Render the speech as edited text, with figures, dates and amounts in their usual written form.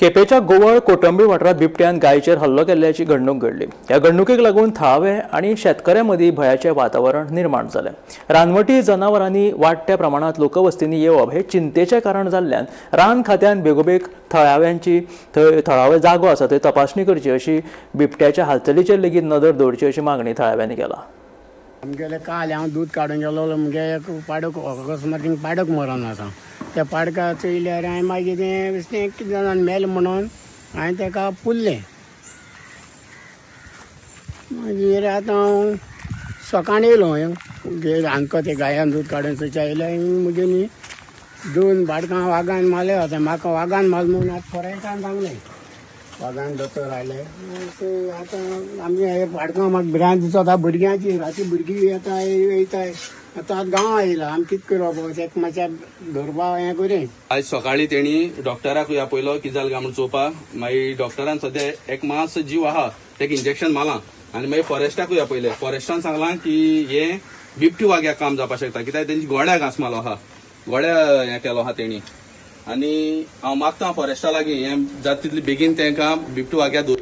केपेंच्या गोवळ कोटंबी वाठारांत बिबट्यान गायचेर हल्लो केल्ल्याची घडणूक घडली. ह्या घडणुकेक लागून थळावे आनी शेतकऱ्यां मदीं भंयाचें वातावरण निर्माण जालें. रानवटी जनावरांनी वाडट्या प्रमाणांत लोकवस्तींनी येवप हें चिंतेचें कारण जाल्ल्यान रान खात्यान बेगोबेग थळाव्यांची थंय थळावे जागो आसा थंय तपासणी करची अशी बिबट्याच्या हालचालीचेर लेगीत नदर दवरची अशी मागणी थळाव्यांनी केला. आमगेले काल हांव दूद काडूंक गेलो, मुगे एक पाडक अकस्मात थिंग पाडक मरोन आसा. त्या पाडका चोयल्यार हांवें मागीर तें बेश्टें कितें जाणां मेलें म्हणून हांवें ताका पुरलें. मागीर आतां हांव सकाळीं येयलो, हांकां ते गायान दूद काडून चोयच्या येयलें. मुगे न्ही दोन पाडकां वागान मारले. आतां म्हाका वागान मारलें म्हणून आतां फॉरेस्टान सांगलें, वागान दोतोर आयले. आतां आमगे हे पाडकां म्हाका भिरांत दिसता भुरग्यांची. राती भुरगीं येता वयताय. आतां आतां गांवां येयला, आमी कितें करप? तेका मातशें धरपा हें करूं. आयज सकाळी तेणी डॉक्टराकूय आपयलो कितें जालें काय म्हूण चोवपाक. मागीर डॉक्टरान सद्या एक मास जीव आहा, तेका इंजेक्शन मारलां आनी मागीर फॉरेस्टाकूय आपयले. फॉरेस्टान सांगलां की हें बिबटी वाग्याक काम जावपाक शकता, कित्याक तेंच्या गोळ्या घांस मारलो आहा, गोळ्या हें केलो आहा तेणी. आनी हांव मागता फॉरेस्टा लागीं हें जाता तितले बेगीन तांकां बिबटी वाग्या धरून